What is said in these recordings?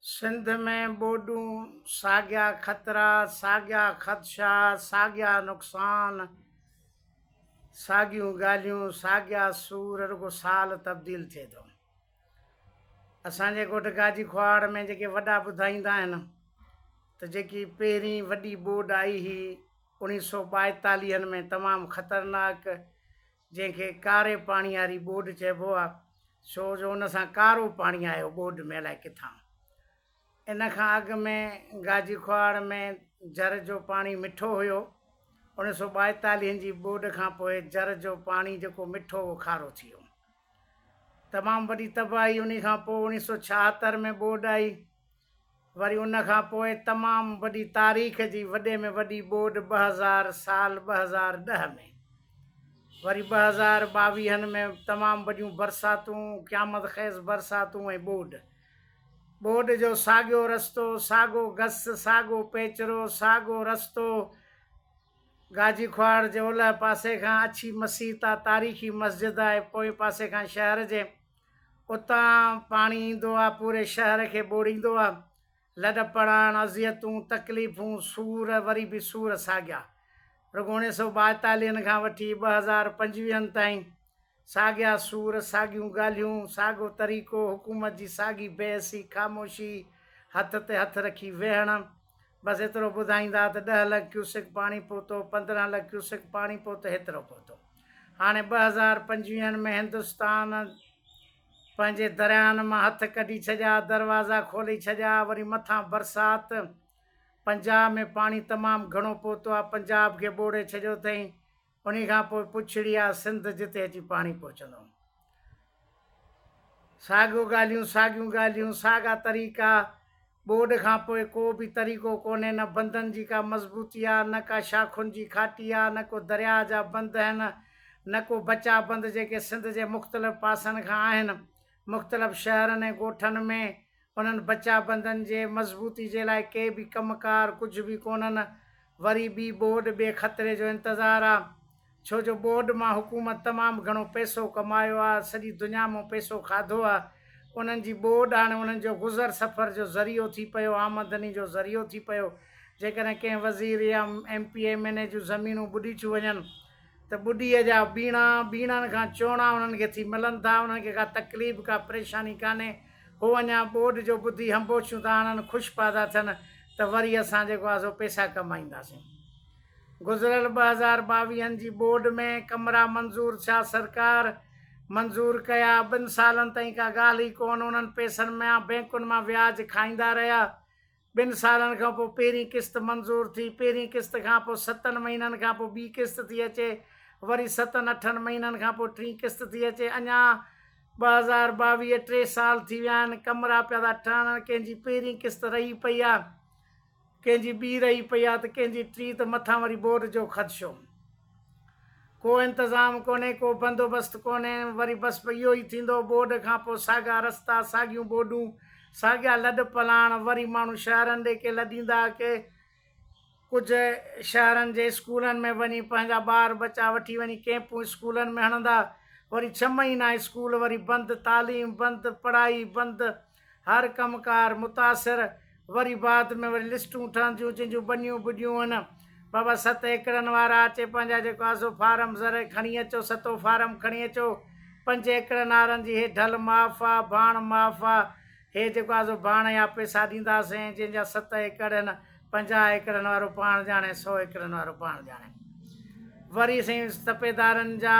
سنڌ ۾ ٻوڏون، ساڳيا خطرا، ساڳيا خدشا، ساڳيا نقصان، ساڳيون ڳالهيون، ساڳيا سور، رڳو سال تبديل ٿئي ٿو. اسان جي ڳوٺ گاجي کوهاڙ ۾ جيڪي وڏا ٻڌائيندا آهن ته جيڪي پهرين وڏي ٻوڏ آئي هئي اوڻيهه سو ٻائيتاليهن ۾ تمام خطرناڪ جنهن کي ڪاري پاڻي واري ٻوڏ چئبو آ، ڇو جو ان سان ڪارو پاڻي آيو ٻوڏ ۾ الائي ڪٿان. ان کان اڳ ۾ گاجي کوهاڙ ۾ جر جو پاڻي مٺو هيو. اوڻيهه سو ٻائيتاليهن جي ٻوڏ کان پوء جر جو پاڻي جيڪو مٺو هو کارو ٿي ويو. تمام وڏي تباهي انهي کان پوء اوڻيهه سو ڇاهتر ۾ ٻوڏ آئي. وري ان کان پوء تمام وڏي تاريخ جي وڏي ۾ وڏي ٻوڏ 2000 سال 2010 ۾ وري 2022 ۾ تمام وڏيون برساتون قيامت خيز برساتون ۽ ٻوڏ ٻوڏ جو ساڳيو رستو ساڳو گس ساڳو پيچرو ساڳو رستو گاجي کهاڙ جي اولهه پاسي کان اڇي مسيت آ تاريخي مسجد آهي پوئين پاسي کان شهر جي اتان پاڻي ايندو آ، پوري شهر کي ٻوڙيندو آ. لڏ پڙاڻ، اذيتون، تڪليفون، سور، وري به سور ساڳيا. رڳو اوڻيهه سئو ٻائيتاليهن کان وٺي ٻه هزار پنجويهن تائين ساڳيا سور، ساڳيون ڳالهيون، ساڳو طريقو، حڪومت جي ساڳي بي حسي، خاموشي، هٿ تي هٿ رکي ويهڻ. بس ايترو ٻڌائيندا ته ڏهه لک ڪيوسڪ پاڻي پهتو، 15 لک ڪيوسڪ پاڻي پهتو، هيترو پهتو. هاڻي ٻه هزار پنجويهن ۾ هندستان پنهنجي درياهن مان هٿ ڪڍي ڇڏيا، دروازا کولي ڇڏيا، وري مٿان برسات، پنجاب ۾ پاڻي تمام گهڻو پهتو آ، پنجاب کي ٻوڙي ڇڏيو اٿئين، انهي کان پوء پڇڙي آ سنڌ جتي اچي پاڻي پهچندو. ساڳيو ڳالهيون، ساڳيون ڳالهيون، ساڳا طريقا، ٻوڏ کان پوء ڪو به طريقو ڪونهي، نه بندن جي ڪا مضبوطي آ، نه ڪا شاخن جي کاٽي آ، نه ڪو درياهه جا بند آهن، نه ڪو بچاء بند جيڪي سنڌ جي مختلف پاسن کان آهن. مختلف شهرن ۽ ڳوٺن ۾ انهن بچاء بندن جي مضبوطي جي لاء ڪي به ڪم ڪار ڪجهه به ڪونهن. وري ٻي ٻوڏ، ٻئي خطري جو انتظار آ. ڇو جو ٻوڏ مان حڪومت تمام گهڻو پئسو ڪمايو آ، سڄي دنيا مون پئسو کاڌو آ، انهن جي ٻوڏ هاڻي انهن جو گذر سفر جو ذريعو ٿي پيو، آمدني جو ذريعو ٿي پيو، جيڪڏهن ڪنهن وزير يا M P A, M N A جون زمينون ٻڏي ٿيون وڃن ته ٻڏيء جا ٻيڻا، ٻيڻن کان چوڻا انهن کي ٿي ملن ٿا، انهن کي ڪا تڪليف، ڪا پريشاني ڪانهي، هو اڃا ٻوڏ جو ٻڌي هنبوشيون ٿا هڻن، خوش پيا ٿا ٿين ته وري اسان جيڪو آ سو پئسا ڪمائينداسين. گذريل ٻه هزار ٻاويهن جي ٻوڏ ۾ ڪمرا منظور ٿيا سرڪار منظور ڪيا ٻن سالن تائين ڪا ڳالهه ئي ڪونه انهن پئسن مان بئنڪن مان وياج کائيندا رهيا ٻن سالن کان پوء پهرين قسط منظور ٿي پهرين قسط کان پوء ستن مهينن کان پوء ٻي قسط ٿي اچي وري ستن اٺن مهينن کان پوء ٽين قسط ٿي اچي اڃا 2022 ٽي سال ٿي ويا آهن ڪمرا پيا ٿا ٺهن ڪنهن جي پهرين قسط رهي پئي آهي ڪنهن جي ٻي رهي پئي آ ته ڪنهن جي ٽين ته مٿان وري ٻوڏ جو خدشو. ڪو انتظام ڪونهي، ڪو بندوبست ڪونهي، وري بس اهو ئي ٿيندو، ٻوڏ کان پوء ساڳا رستا، ساڳيون ٻوڏون، ساڳيا لڏ پلاڻ، وري ماڻهو شهرن ڏي ڪي لڏيندا، ڪي ڪجهه شهرن جي اسڪولن ۾ وڃي پنهنجا ٻار ٻچا وٺي وڃي ڪئمپون اسڪولن ۾ هڻندا، وري ڇهه مهينا اسڪول وري بند، تعليم بند، پڙهائي بند، هر ڪم ڪار متاثر، وري بعد ۾ وري لسٽون ٺهنديون جن جون ٻنيون ٻڏيون هن. بابا ست ايڪڙن وارا اچي پنهنجا جيڪو آهي سو فارم زرعي کڻي اچو، ستون فارم کڻي اچو، پنج ايڪڙن وارن جي هي ڍل معاف آ، ڀاڻ معاف آ، هي جيڪو آهي سو ڀاڻ يا پئسا ڏينداسين، جنهن جا ست ايڪڙ هن، 50 ايڪڙن وارو پاڻ ڄاڻي، سئو ايڪڙن وارو پاڻ ڄاڻي. وري سائين تپيدارن جا،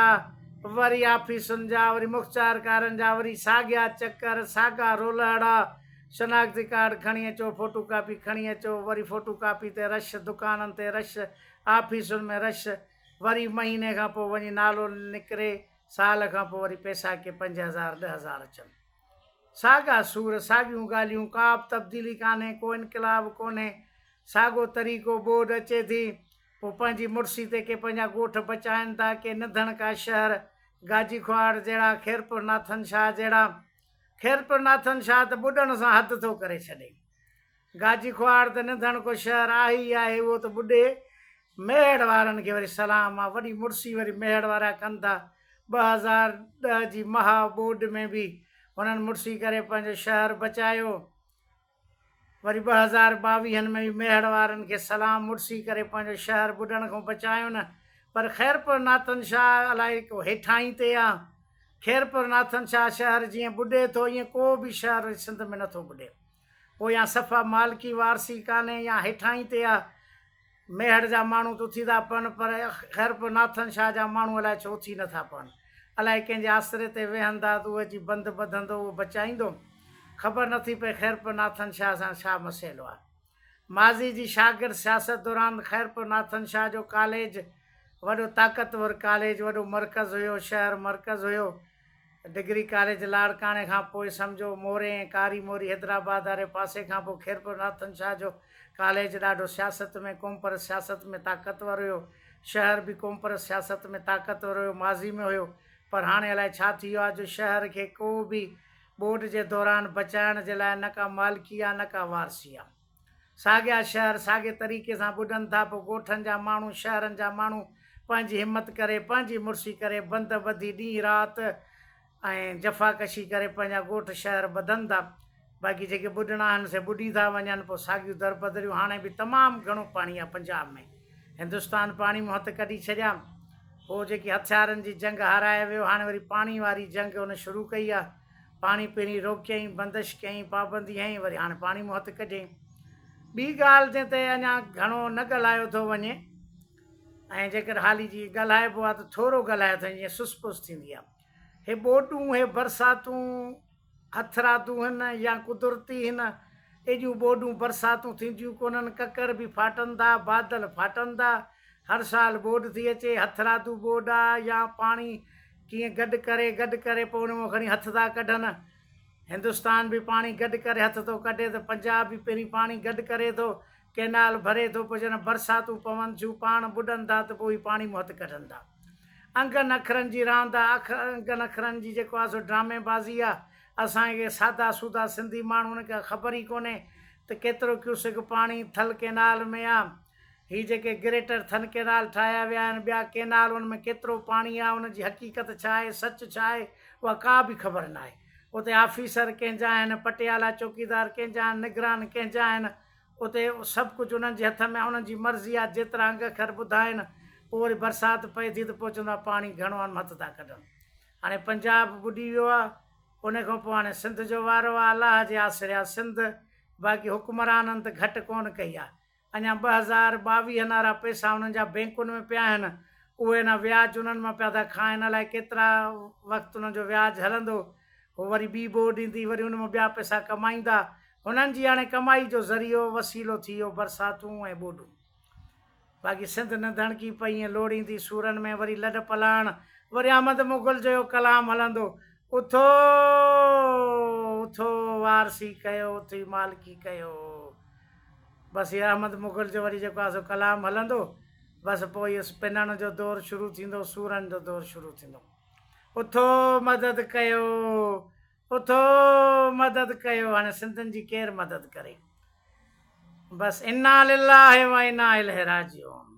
وري آفيسن جا، وري مختيارڪارن جا، وري ساڳيا چڪر، ساڳا رولهڙا، شناختي ڪارڊ کڻي اچو، فوٽو ڪاپي کڻي اچو، وري فوٽو ڪاپي تي رش، دڪانن تي رش، آفيسن ۾ رش، وري مهيني کان پوء وڃي نالو نڪري، سال کان پوء وري پئسا ڪي 5000، 10,000 اچن. ساڳا سور، ساڳيون ڳالهيون، ڪا به تبديلي ڪانهي، ڪو انقلاب ڪونهي، ساڳو طريقو، ٻوڏ اچي ٿي، پوء پنهنجي مڙسي تي ڪي پنهنجا ڳوٺ بچائن ٿا، ڪي نڌڻڪا شهر، گاجي کوهاڙ جهڙا، خيرپور ناٿن شاهه جهڙا. خيرپور ناٿن شاهه ته ٻڏڻ سان حد ٿو ڪري ڇڏي. گاجي کوهاڙ ته نڌڻڪو شهر آهي ئي آهي، اهو ته ٻڏي. ميهڙ وارن کي وري سلام آ، وڏي مڙسي وري ميهڙ وارا ڪن ٿا. 2010 جي مها ٻوڏ ۾ به هنن مڙسي ڪري پنهنجو شهر بچايو. وري 2022 ۾ به ميهڙ وارن کي سلام مڙسي ڪري پنهنجو شهر ٻڏڻ کان بچايو نه پر خيرپور ناٿن شاهه الائي ڪو هيٺاهين تي آ. خيرپور ناٿن شاهه شهر جيئن ٻڏي ٿو ائين ڪو به شهر سنڌ ۾ نٿو ٻڏي. پوء يا صفا مالڪي وارثي ڪانهي يا هيٺاهين تي آ. ميهڙ جا ماڻهو ته اٿي ٿا پون پر خيرپور ناٿن شاهه جا ماڻهو الائي ڇو اٿي نٿا پون. الائي ڪنهن جي آسري تي ويهن ٿا ته اهو اچي بند ٻڌندو اهو بچائيندو. خبر نٿي پئي خيرپور ناٿن شاهه سان ڇا مسئلو آ. ماضي جي شاگرد سياست دوران خيرپور ناٿن شاهه جو ڪاليج وڏو طاقتور ڪاليج وڏو مرڪز هيو شهر مرڪز هيو. ڊگري ڪاليج لاڙڪاڻي کان پوء سمجهو موري ۽ ڪاري موري حيدرآباد واري پاسي کان پوء خيرپور ناٿن شاهه جو ڪاليج ڏاڍو سياست ۾ قومپرست سياست ۾ طاقتور هيو. شهر به قومپرست سياست ۾ طاقتور هيو ماضي ۾ هيو پر هاڻي الائي ڇا ٿي ويو آهي جو شهر کي ڪو به ٻوڏ جي دوران بچائڻ جي لاء نه ڪا مالڪي آهي نه ڪا وارثي آهي. ساڳيا شهر ساڳي طريقي سان ٻڏن ٿا پوء ڳوٺن جا ماڻهو شهرن جا ماڻهو پنهنجي همت ڪري پنهنجي مڙسي ڪري بند ٻڌي ڏينهن رات ۽ جفاڪشي ڪري پنهنجا ڳوٺ شهر ٻڌن ٿا باقي جيڪي ٻڏڻا آهن سي ٻڏي ٿا وڃن پوء ساڳيون دربدريون هاڻي به تمام گهڻو پاڻي آهي پنجاب ۾ هندستان پاڻي مان هٿ ڪڍي ڇڏيا پوء جيڪي هٿيارن جي جنگ هارائي ويو هاڻي وري پاڻي واري جنگ ان شروع ڪئي آهي پاڻي پهرين روڪيائين، بندش ڪيائين، پابندي هنئي، وري هاڻي پاڻي مون هٿ ڪڍيائين. ٻي ڳالهه جنهن تي اڃا گهڻو نه ڳالهايو ٿو وڃي ۽ جيڪر حالي جي ڳالهائبو آهي ته ٿورو ڳالهايو ٿو وڃي جيئن سس پس ٿيندي آهي. هي ٻوڏون، هي برساتون هٿرادو هن يا قدرتي هن، ايڏيون ٻوڏون برساتون ٿينديون ڪونهن، ڪڪر به ڦاٽن ٿا، بادل ڦاٽن ٿا، هر سال ٻوڏ ٿي اچي، هٿرادو ٻوڏ آ يا پاڻي ڪيئن گڏ ڪري گڏ ڪري پوء ان مان کڻي هٿ ٿا ڪڍن. هندستان به پاڻي گڏ ڪري هٿ ٿو ڪڍي ته پنجاب به پهرين پاڻي گڏ ڪري ٿو، ڪئنال ڀري ٿو پوء جڏهن برساتون پون ٿيون پاڻ ٻڏن ٿا ته پوء اهي پاڻي مان هٿ ڪڍن ٿا. انگن اکرن جي راند آ، انگن اکرن جي جيڪو آ سو ڊرامي بازي آ. اسان کي سادا سودا سنڌي ماڻهن کي خبر ئي ڪونهي ته ڪيترو ڪيوسڪ پاڻي ٿل ڪئنال ۾ آ. هي جيڪي گريٽر ٿن ڪئنال ٺاهيا ويا آهن ٻيا ڪئنال ان ۾ ڪيترو پاڻي آهي ان جي حقيقت ڇا آهي سچ ڇا آهي اها ڪا به خبر ناهي اتي آفيسر ڪنهن جا آهن پٽيالا چوڪيدار ڪنهن جا آهن نگران ڪنهن جا آهن اتي سڀ ڪجهه انهن جي هٿ ۾ آهي انهن جي مرضي آهي جيترا انگ اکر ٻڌائن پوء وري برسات پئي ٿي ته پوء چوندا پاڻي گهڻو آهي هٿ ٿا ڪڍن هاڻي پنجاب ٻڏي ويو آهي ان کان پوء هاڻي سنڌ جو وارو آهي الله جي آسري آهي سنڌ باقي حڪمرانن ته گهٽ ڪونه ڪئي آهي اڃا 2022 وارا پئسا انهن جا بينڪن ۾ پيا آهن، اهي اڃا وياج انهن مان پيا ٿا کائن، الائي ڪيترا وقت انهن جو وياج هلندو، هو وري ٻي ٻوڏ ايندي، وري ان مان ٻيا پئسا ڪمائيندا، هنن جي هاڻي ڪمائي جو ذريعو، وسيلو ٿي ويو برساتون ۽ ٻوڏون. باقي سنڌ نڌڻڪي پئي ائين لوڙيندي سورن ۾ وري لڏ پلاڻ، وري احمد مغل جو اهو ڪلام هلندو، اٿو اٿو وارثي ڪيو، اٿي مالڪي ڪيو. بس هي احمد مغل جو وري جيڪو آهي سو ڪلام هلندو بس پوء اهو پنڻ جو دور شروع ٿيندو سورن جو دور شروع ٿيندو اٿو مدد ڪيو اٿو مدد ڪيو هاڻي سنڌين جي ڪير مدد ڪري بس انا لله و انا اليه راجعون.